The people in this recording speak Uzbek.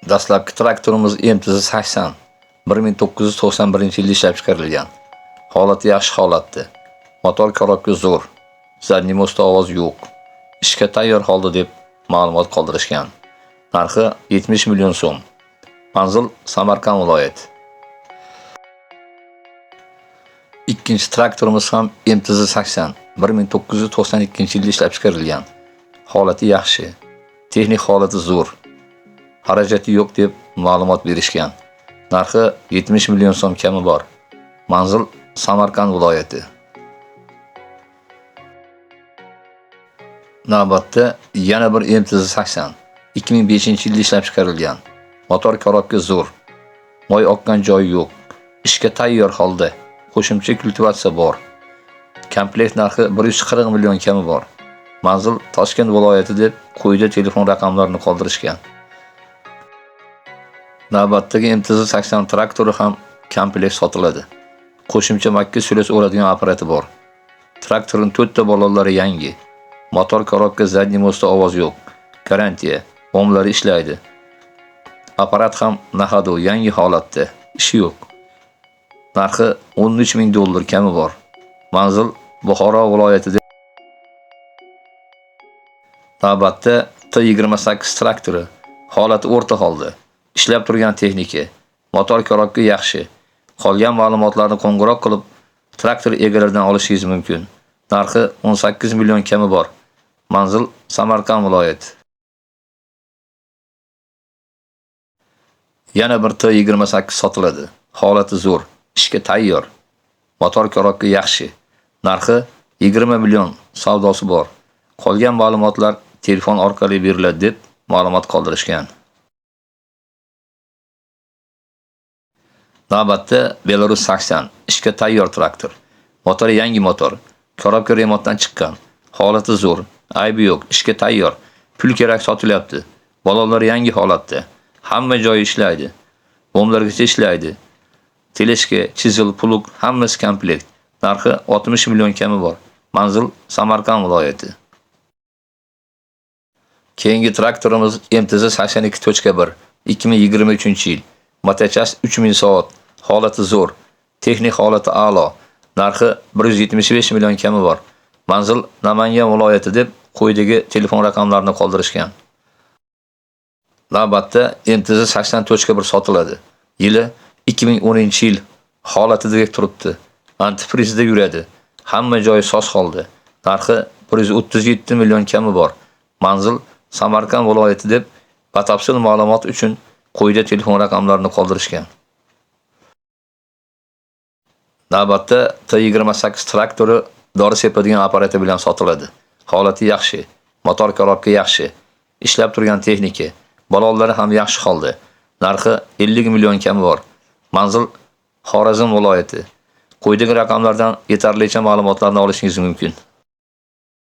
Dastlabki traktorimiz MTZ 80 1991-yilda ishlab chiqarilgan. Holati yaxshi holatda. Motor korobka zo'r. Задний mostda ovoz yo'q. Ishga tayyor holda deb ma'lumot qoldirishgan. Narxi 70 million so'm. Manzil Samarqand viloyati. Ikkinchi traktorimiz ham MTZ 80 1992-yilda ishlab chiqarilgan. Holati yaxshi. Texnik holati zo'r. Xarajati yo'q deb ma'lumot berishgan. Narxi 70 million so'm kami bor. Manzil Samarqand viloyati. Navbatda yana bir MTZ 80 2005-yilda ishlab chiqarilgan. Motor korobka zo'r. Moy oqqan joyi yo'q. Ishga tayyor holda. Qo'shimcha kultivatsiya bor. Komplekt narxi 140 million kami bor. Manzil Toshkent viloyati deb quyida telefon raqamlarini qoldirishgan. Navbatdagi MTZ 80 traktori ham komplekt sotiladi. Qo'shimcha makka silos o'radigan apparati bor. Traktorning 4 ta balonlari yangi. Motor korobka задний mostda ovoz yo'q. Garantiya, bomlari ishlaydi. Apparat ham nahadu yangi holatda, ishi yo'q. Narxi 13 ming dollar kami bor. Manzil Buxoro viloyatida. Navbatda T28 traktori. Holati o'rta holda. Ishlab turgan texnika. Motor korobka yaxshi. Qolgan ma'lumotlarni qo'ng'iroq qilib traktor egalaridan olishingiz mumkin. Narxi 18 million kami bor. Manzil Samarqand viloyati. Yana bir T28 sotiladi. Holati zo'r, ishga tayyor. Motor korobka yaxshi. Narxi 20 million, savdosi bor. Qolgan ma'lumotlar telefon orqali beriladi deb ma'lumot qoldirishgan. Navbatda Belarus 80 ishga tayyor traktor. Motori yangi motor. Korobka remontdan chiqqan. Holati zo'r, aybi yo'q, ishga tayyor. Pul kerak sotilyapti. Balonlar yangi holatda. Hamma joyi ishlaydi. Bomlargacha ishlaydi. Teleshka, chizil, plug hammasi komplekt. Narxi 60 million kami bor. Manzil Samarqand viloyati. Keyingi traktorimiz MTZ 82.1 2023-yil. Motochas 3000 soat. Holati zo'r. Texnik holati a'lo. Narxi 175 million kami bor. Manzil Namangan viloyati deb quyidagi telefon raqamlarini qoldirishgan. Navbatda MTZ 80.1 sotiladi. Yili 2010-yil. Holatidek turibdi. Antifrizda yuradi. Hamma joyi soz holda. Narxi 137 million kami bor. Manzil Samarqand viloyati deb batafsil ma'lumot uchun quyida telefon raqamlarini qoldirishgan. Navbatda T28 traktori dori sepadigan apparati bilan sotiladi. Holati yaxshi, motor korobka yaxshi, ishlab turgan texnika, balonlari ham yaxshi holda. Narxi 50 million kami bor. Manzil Xorazm viloyati. Quyidagi raqamlardan yetarlicha ma'lumotlarni olishingiz mumkin.